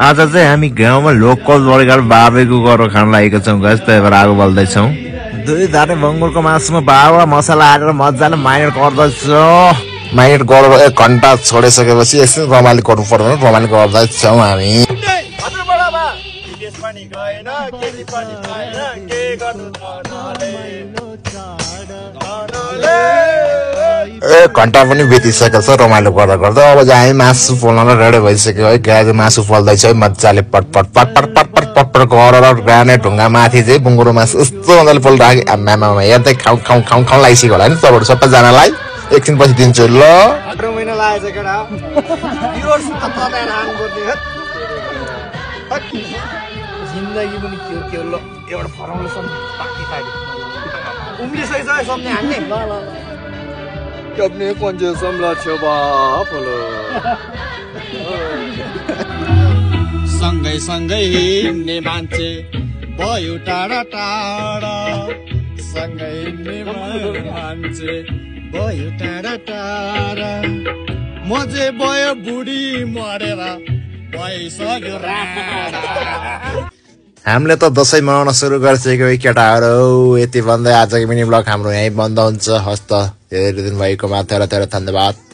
आज चाहिँ हामी गाउँमा लोकल बर्गर बाबेको गरेर खान लागेको छौँ गाइस त्यही भएर आगो बल्दैछौँ दुई धारे बङ्गुरको मासुमा बाबा मसला हालेर मजाले मारिनेट गर्दैछौँ मारिनेट गरेर 1 घण्टा छोडिसकेपछि यसरी रमाइलो गर्नु पर्दैन रमाइलो गर्दैछौँ हामी एक घण्टा पनि बितिसकेको छ रमाइलो गर्दा गर्दा अब चाहिँ हामी मासु पोल्न रेडी भइसक्यो है गाईको मासु पोल्दैछ है मजाले पटपट पटपट पटपट पटपट गरेर गाने ढुङ्गा माथि चाहिँ बुङ्गुरो मासु यस्तो मजाले पोलिरहेको आमामा हेर्दै खाउँ खाउँ खाउँ खाउँ लागिसक्यो होला नि तपाईँहरू सबैजनालाई एकछिन पछि दिन्छु ल जिन्दगी पनि के ल एउटा फराउले पार्टी खायो उम्लिसकेछ सम्झे हान्ने ल ल कब्ने पञ्चे सम्ला छबा फलो सँगै सँगै हिँड्ने मान्छे भयो टाढा टाढा सँगै हिँड्ने मान्छे भयो टाढा टाढा म चाहिँ भयो बुढी मरेर भइसक्यो राडा हामीले त दसैँ मनाउन सुरु गरिसक्यो केटाहरू यति भन्दै आजको मिनी ब्लग हाम्रो यहीँ बन्द हुन्छ हस्त धेरै दिन भएकोमा धेरै धेरै धन्यवाद।